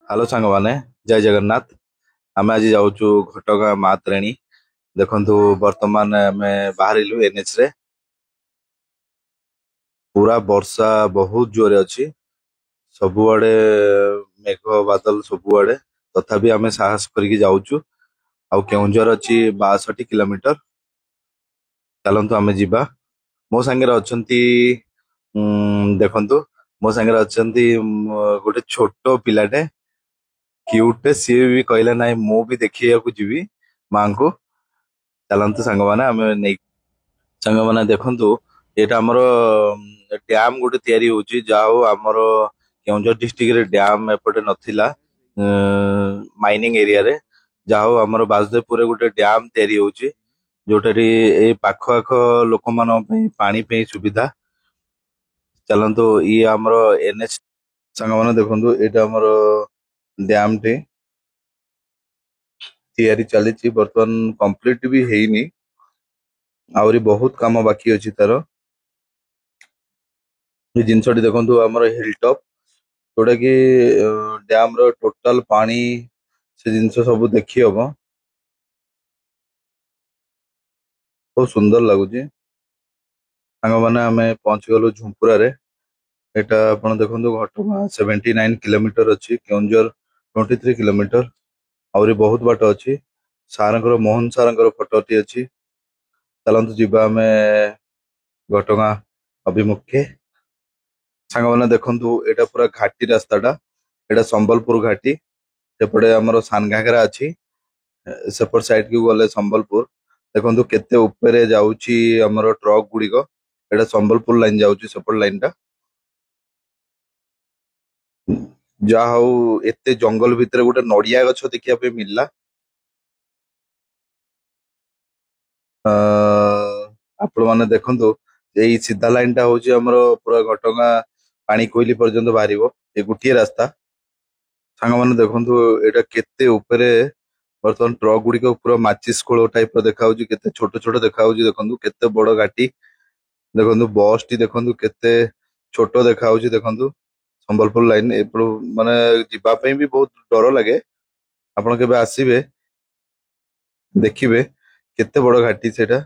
Hello ସାଙ୍ଗମାନେ, ଜୟ ଜଗନ୍ନାଥ। ଆମେ ଆଜି ଯାଉଛୁ ଘଟଗାଁ ମା ତାରିଣୀ। ଦେଖନ୍ତୁ, ବର୍ତ୍ତମାନ ଆମେ ବାହାରିଲୁ ଏନ୍ଏଚ ରେ। ପୁରା ବର୍ଷା ବହୁତ ଜୋରେ ଅଛି, ସବୁଆଡେ ମେଘ ବାଦଲ ସବୁଆଡେ। ତଥାପି ଆମେ ସାହସ କରିକି ଯାଉଛୁ। ଆଉ କେଉଁଝର ଅଛି 62 କିଲୋମିଟର। ଚାଲନ୍ତୁ ଆମେ ଯିବା। ମୋ ସାଙ୍ଗରେ ଅଛନ୍ତି, ଦେଖନ୍ତୁ, ମୋ ସାଙ୍ଗରେ ଅଛନ୍ତି ଗୋଟେ ଛୋଟ ପିଲାଟେ, କ୍ୟୁଟ। ସିଏ ବି କହିଲା, ନାଇଁ, ମୁଁ ବି ଦେଖିବାକୁ ଯିବି ମାଙ୍କୁ। ଚାଲନ୍ତୁ ସାଙ୍ଗମାନେ, ଆମେ ନେଇ। ସାଙ୍ଗମାନେ ଦେଖନ୍ତୁ, ଏଇଟା ଆମର ଡ୍ୟାମ ଗୋଟେ ତିଆରି ହଉଛି। ଯାହା ହଉ, ଆମର କେଉଁଝର ଡିଷ୍ଟ୍ରିକ୍ଟରେ ଡ୍ୟାମ ଏପଟେ ନଥିଲା ମାଇନିଂ ଏରିଆରେ। ଯାହା ହଉ, ଆମର ବାସୁଦେବପୁରରେ ଗୋଟେ ଡ୍ୟାମ ତିଆରି ହଉଛି, ଯୋଉଟାକି ଏଇ ପାଖ ଆଖ ଲୋକମାନଙ୍କ ପାଇଁ ପାଣି ପାଇଁ ସୁବିଧା। ଚାଲନ୍ତୁ, ଇଏ ଆମର ଏନ୍ଏଚ। ସାଙ୍ଗମାନେ ଦେଖନ୍ତୁ, ଏଇଟା ଆମର ଡ୍ୟାମ ଟି ତିଆରି ଚାଲିଛି। ବର୍ତ୍ତମାନ କମ୍ପ୍ଲିଟ ବି ହେଇନି, ଆହୁରି ବହୁତ କାମ ବାକି ଅଛି ତାର। ଏ ଜିନିଷଟି ଦେଖନ୍ତୁ, ଆମର ହିଲ୍ ଟପ୍, ଯୋଉଟା କି ଡ୍ୟାମ ର ଟୋଟାଲ ପାଣି, ସେ ଜିନିଷ ସବୁ ଦେଖି ହବ। ବହୁତ ସୁନ୍ଦର ଲାଗୁଛି। ସାଙ୍ଗମାନେ, ଆମେ ପହଞ୍ଚିଗଲୁ ଝୁମ୍ପୁରାରେ। ଏଇଟା ଆପଣ ଦେଖନ୍ତୁ, ଘଟଗାଁ 79 କିଲୋମିଟର ଅଛି, କେଉଁଝର 23 କିଲୋମିଟର। ଆହୁରି ବହୁତ ବାଟ ଅଛି। ସାରଙ୍କର, ମୋହନ ସାରଙ୍କର ଫଟୋଟି ଅଛି। ଚାଲନ୍ତୁ ଯିବା ଆମେ ଘଟଗାଁ ଅଭିମୁଖେ। ସାଙ୍ଗମାନେ ଦେଖନ୍ତୁ, ଏଇଟା ପୁରା ଘାଟି ରାସ୍ତାଟା। ଏଇଟା ସମ୍ବଲପୁର ଘାଟି। ସେପଟେ ଆମର ସାନଘାଗରା ଅଛି, ସେପଟ ସାଇଡ କୁ ଗଲେ ସମ୍ବଲପୁର। ଦେଖନ୍ତୁ, କେତେ ଉପରେ ଯାଉଛି ଆମର ଟ୍ରକ୍ ଗୁଡିକ। ଏଇଟା ସମ୍ବଲପୁର ଲାଇନ ଯାଉଛି, ସେପଟ ଲାଇନ ଟା। ଯାହା ହଉ, ଏତେ ଜଙ୍ଗଲ ଭିତରେ ଗୋଟେ ନଡିଆ ଗଛ ଦେଖିବା ପାଇଁ ମିଳିଲା। ଆପଣ ମାନେ ଦେଖନ୍ତୁ, ଏଇ ସିଧା ଲାଇନ ଟା ହଉଛି ଆମର ପୁରା ଘଟଗାଁ ପାଣି କୋଇଲି ପର୍ଯ୍ୟନ୍ତ ବାହାରିବ ଏ ଗୋଟିଏ ରାସ୍ତା। ସାଙ୍ଗମାନେ ଦେଖନ୍ତୁ, ଏଇଟା କେତେ ଉପରେ। ବର୍ତ୍ତମାନ ଟ୍ରକ୍ ଗୁଡିକ ପୁରା ମାଚିସ ଖୋଳ ଟାଇପ ର ଦେଖାଯାଉଛି, କେତେ ଛୋଟ ଛୋଟ ଦେଖାଯାଉଛି। ଦେଖନ୍ତୁ, କେତେ ବଡ ଘାଟି। ଦେଖନ୍ତୁ, ବସ୍ ଟି ଦେଖନ୍ତୁ, କେତେ ଛୋଟ ଦେଖାଯାଉଛି। ଦେଖନ୍ତୁ, ସମ୍ବଲପୁର ଲାଇନ ଏପଟୁ ମାନେ ଯିବା ପାଇଁ ବି ବହୁତ ଡର ଲାଗେ। ଆପଣ କେବେ ଆସିବେ, ଦେଖିବେ କେତେ ବଡ ଘାଟି ସେଇଟା।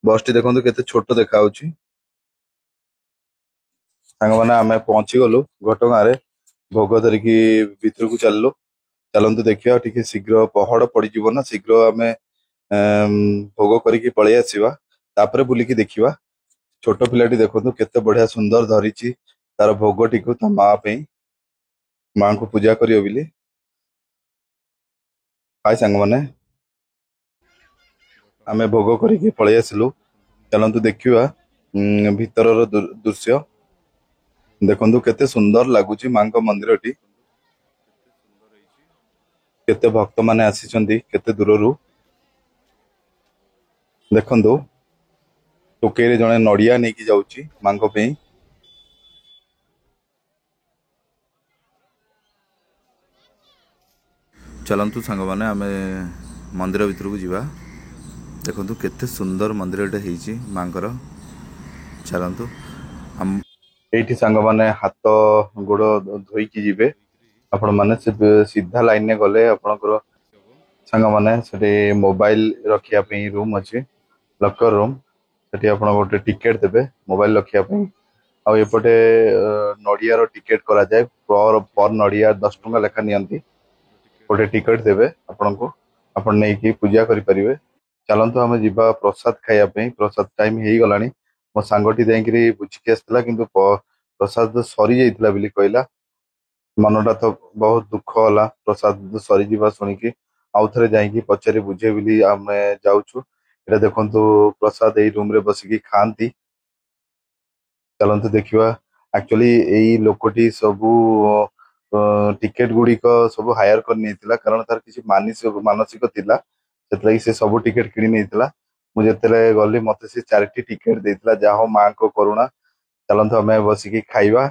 ବସ୍ ଟି ଦେଖନ୍ତୁ, କେତେ ଛୋଟ ଦେଖାଯାଉଛି। ସାଙ୍ଗମାନେ, ଆମେ ପହଞ୍ଚି ଗଲୁ ଘଟଗାଁରେ। ଭୋଗ ଧରିକି ଭିତରକୁ ଚାଲିଲୁ। ଚାଲନ୍ତୁ ଦେଖିବା, ଟିକେ ଶୀଘ୍ର ପହଡ ପଡିଯିବ ନା, ଶୀଘ୍ର ଆମେ ଭୋଗ କରିକି ପଳେଇ ଆସିବା, ତାପରେ ବୁଲିକି ଦେଖିବା। ଛୋଟ ପିଲାଟି ଦେଖନ୍ତୁ, କେତେ ବଢିଆ ସୁନ୍ଦର ଧରିଛି ତାର ଭୋଗଟିକୁ ତା ମା ପାଇଁ, ମାଙ୍କୁ ପୂଜା କରିବ ବୋଲି। ହାଇ ସାଙ୍ଗମାନେ, ଆମେ ଭୋଗ କରିକି ପଳେଇ ଆସିଲୁ। ଚାଲନ୍ତୁ ଦେଖିବା ଭିତରର ଦୃଶ୍ୟ। ଦେଖନ୍ତୁ, କେତେ ସୁନ୍ଦର ଲାଗୁଛି ମାଙ୍କ ମନ୍ଦିରଟି। କେତେ ଭକ୍ତ ମାନେ ଆସିଛନ୍ତି କେତେ ଦୂରରୁ। ଦେଖନ୍ତୁ, ଟୋକେଇରେ ଜଣେ ନଡିଆ ନେଇକି ଯାଉଛି ମାଙ୍କ ପାଇଁ। ଚାଲନ୍ତୁ ସାଙ୍ଗମାନେ, ଆମେ ମନ୍ଦିର ଭିତରକୁ ଯିବା। ଦେଖନ୍ତୁ, କେତେ ସୁନ୍ଦର ମନ୍ଦିରଟେ ହେଇଛି ମାଙ୍କର। ଚାଲନ୍ତୁ। ଏଇଠି ସାଙ୍ଗମାନେ ହାତ ଗୋଡ ଧୋଇକି ଯିବେ ଆପଣମାନେ। ସେ ସିଧା ଲାଇନରେ ଗଲେ ଆପଣଙ୍କର ସାଙ୍ଗମାନେ ସେଠି ମୋବାଇଲ ରଖିବା ପାଇଁ ରୁମ୍ ଅଛି, ଲକର ରୁମ୍। ସେଠି ଆପଣ ଗୋଟେ ଟିକେଟ ଦେବେ ମୋବାଇଲ ରଖିବା ପାଇଁ। ଆଉ ଏପଟେ ନଡିଆର ଟିକେଟ କରାଯାଏ। ପର ନଡିଆ 10 ଟଙ୍କା ଲେଖା ନିଅନ୍ତି। ଗୋଟେ ଟିକେଟ ଦେବେ ଆପଣଙ୍କୁ, ଆପଣ ନେଇକି ପୂଜା କରିପାରିବେ। ଚାଲନ୍ତୁ ଆମେ ଯିବା ପ୍ରସାଦ ଖାଇବା ପାଇଁ। ପ୍ରସାଦ ଟାଇମ ହେଇଗଲାଣି। ମୋ ସାଙ୍ଗଟି ଯାଇକିରି ବୁଝିକି ଆସିଥିଲା, କିନ୍ତୁ ପ୍ରସାଦ ସରି ଯାଇଥିଲା ବୋଲି କହିଲା। ମନଟା ତ ବହୁତ ଦୁଃଖ ହେଲା ପ୍ରସାଦ ସରିଯିବା ଶୁଣିକି। ଆଉ ଥରେ ଯାଇକି ପଚାରି ବୁଝେ ବୋଲି ଆମେ ଯାଉଛୁ। ଏଇଟା ଦେଖନ୍ତୁ, ପ୍ରସାଦ ଏଇ ରୁମ ରେ ବସିକି ଖାଆନ୍ତି। ଚାଲନ୍ତୁ ଦେଖିବା। ଆକ୍ଚୁଆଲି ଏଇ ଲୋକଟି ସବୁ ଟିକେଟ ଗୁଡିକ ସବୁ ହାୟାର କରି ନେଇଥିଲା, କାରଣ ତାର କିଛି ମାନସିକ ଥିଲା। ସେଥିଲାଗି ସେ ସବୁ ଟିକେଟ କିଣି ନେଇଥିଲା। ମୁଁ ଯେତେବେଳେ ଗଲି, ମତେ ସେ ଚାରିଟି ଟିକେଟ ଦେଇଥିଲା। ଯାହା ହଉ, ମାଙ୍କ କରୁଣା। ଚାଲନ୍ତୁ ଆମେ ବସିକି ଖାଇବା।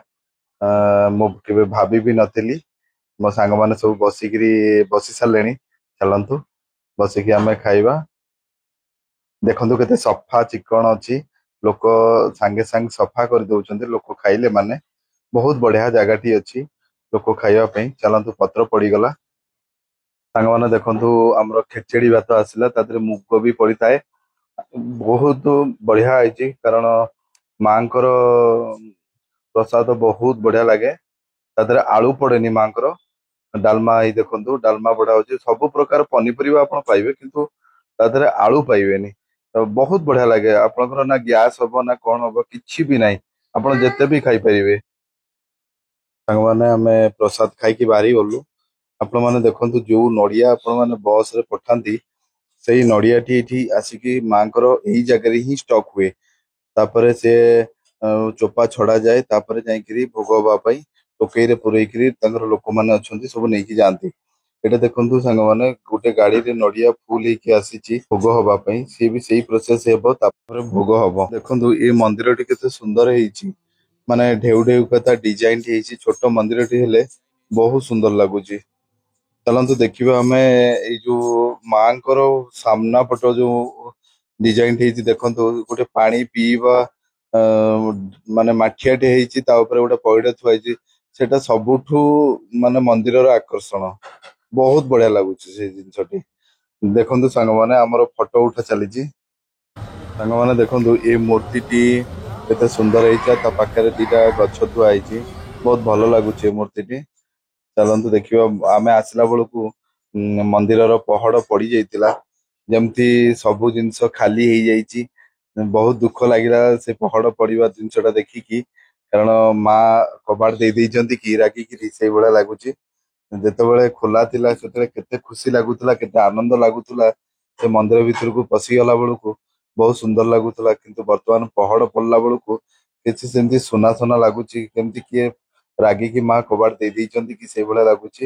ମୁଁ କେବେ ଭାବି ବି ନଥିଲି। ମୋ ସାଙ୍ଗମାନେ ସବୁ ବସିକିରି ବସି ସାରିଲେଣି। ଚାଲନ୍ତୁ ବସିକି ଆମେ ଖାଇବା। ଦେଖନ୍ତୁ, କେତେ ସଫା ଚିକଣ ଅଛି। ଲୋକ ସାଙ୍ଗେ ସାଙ୍ଗେ ସଫା କରିଦଉଛନ୍ତି ଲୋକ ଖାଇଲେ ମାନେ। ବହୁତ ବଢିଆ ଜାଗାଟି ଅଛି। ଲୋକ ଖାଇବା ପାଇଁ। ଚାଲନ୍ତୁ, ପତ୍ର ପଡିଗଲା। ସାଙ୍ଗମାନେ, ଦେଖନ୍ତୁ, ଆମର ଖେଚେଡି ଭାତ ଆସିଲା। ତା ଦେହରେ ମୁଗ ବି ପଡିଥାଏ। ବହୁତ ବଢିଆ ହେଇଛି, କାରଣ ମାଙ୍କର ପ୍ରସାଦ ବହୁତ ବଢିଆ ଲାଗେ। ତା ଦେହରେ ଆଳୁ ପଡେନି ମାଙ୍କର। ଡାଲମା, ଏଇ ଦେଖନ୍ତୁ, ଡାଲମା ବଢା ହଉଛି। ସବୁ ପ୍ରକାର ପନିପରିବା ଆପଣ ପାଇବେ, କିନ୍ତୁ ତା ଦେହରେ ଆଳୁ ପାଇବେନି। ତ ବହୁତ ବଢିଆ ଲାଗେ। ଆପଣଙ୍କର ନା ଗ୍ୟାସ୍ ହବ ନା କଣ ହବ, କିଛି ବି ନାହିଁ। ଆପଣ ଯେତେ ବି ଖାଇପାରିବେ। ସାଙ୍ଗମାନେ, ଆମେ ପ୍ରସାଦ ଖାଇକି ବାହାରି ଗଲୁ। ଆପଣମାନେ ଦେଖନ୍ତୁ, ଯୋଉ ନଡିଆ ଆପଣମାନେ ବସ ରେ ପଠାନ୍ତି, ସେଇ ନଡିଆଟି ଏଇଠି ଆସିକି ମାଙ୍କର ଏଇ ଜାଗାରେ ହିଁ ଷ୍ଟକ୍ ହୁଏ। ତାପରେ ସେ ଚୋପା ଛଡା ଯାଏ। ତାପରେ ଯାଇକିରି ଭୋଗ ହବା ପାଇଁ ଟୋକେଇରେ ପୁରେଇକିରି ତାଙ୍କର ଲୋକମାନେ ଅଛନ୍ତି, ସବୁ ନେଇକି ଯାଆନ୍ତି। ଏଇଟା ଦେଖନ୍ତୁ ସାଙ୍ଗମାନେ, ଗୋଟେ ଗାଡିରେ ନଡିଆ ଫୁଲ ହେଇକି ଆସିଛି ଭୋଗ ହବା ପାଇଁ। ସିଏ ବି ସେଇ ପ୍ରୋସେସ ହେବ, ତାପରେ ଭୋଗ ହବ। ଦେଖନ୍ତୁ, ଏ ମନ୍ଦିରଟି କେତେ ସୁନ୍ଦର ହେଇଛି। ମାନେ ଢେଉ ଢେଉ କଥା ଡିଜାଇନ ହେଇଛି। ଛୋଟ ମନ୍ଦିରଟି ହେଲେ ବହୁତ ସୁନ୍ଦର ଲାଗୁଛି। ଚାଲନ୍ତୁ ଦେଖିବା ଆମେ ଏଇ ଯୋଉ ମାଙ୍କର ସାମ୍ନା ପଟ ଯୋଉ ଡିଜାଇନ ହେଇଛି। ଦେଖନ୍ତୁ, ଗୋଟେ ପାଣି ପିଇବା ମାନେ ମାଠିଆଟେ ହେଇଛି, ତା ଉପରେ ଗୋଟେ ପଇଡ ଥୁଆ ହେଇଛି। ସେଟା ସବୁଠୁ ମାନେ ମନ୍ଦିରର ଆକର୍ଷଣ। ବହୁତ ବଢିଆ ଲାଗୁଛି ସେ ଜିନିଷଟି। ଦେଖନ୍ତୁ ସାଙ୍ଗମାନେ, ଆମର ଫଟୋ ଉଠା ଚାଲିଛି। ସାଙ୍ଗମାନେ, ଦେଖନ୍ତୁ, ଏ ମୂର୍ତ୍ତିଟି କେତେ ସୁନ୍ଦର ହେଇଛି ଆଉ ତା ପାଖରେ ଦିଟା ଗଛ ଥୁଆ ହେଇଛି। ବହୁତ ଭଲ ଲାଗୁଛି ଏ ମୂର୍ତ୍ତିଟି। ଚାଲନ୍ତୁ ଦେଖିବା। ଆମେ ଆସିଲା ବେଳକୁ ମନ୍ଦିରର ପହଡ ପଡି ଯାଇଥିଲା। ଯେମିତି ସବୁ ଜିନିଷ ଖାଲି ହେଇଯାଇଛି। ବହୁତ ଦୁଃଖ ଲାଗିଲା ସେ ପହଡ ପଡିବା ଜିନିଷଟା ଦେଖିକି, କାରଣ ମା କବାଟ ଦେଇ ଦେଇଛନ୍ତି କି ରାଗିକିରି, ସେଇଭଳିଆ ଲାଗୁଛି। ଯେତେବେଳେ ଖୋଲା ଥିଲା, ସେତେବେଳେ କେତେ ଖୁସି ଲାଗୁଥିଲା, କେତେ ଆନନ୍ଦ ଲାଗୁଥିଲା। ସେ ମନ୍ଦିର ଭିତରକୁ ପଶିଗଲା ବେଳକୁ ବହୁତ ସୁନ୍ଦର ଲାଗୁଥିଲା। କିନ୍ତୁ ବର୍ତ୍ତମାନ ପହଡ ପଡିଲା ବେଳକୁ କିଛି ସେମିତି ସୁନା ସୁନା ଲାଗୁଛି। କେମିତି କିଏ ରାଗିକି ମା କବାଟ ଦେଇ ଦେଇଛନ୍ତି କି, ସେଇଭଳିଆ ଲାଗୁଛି।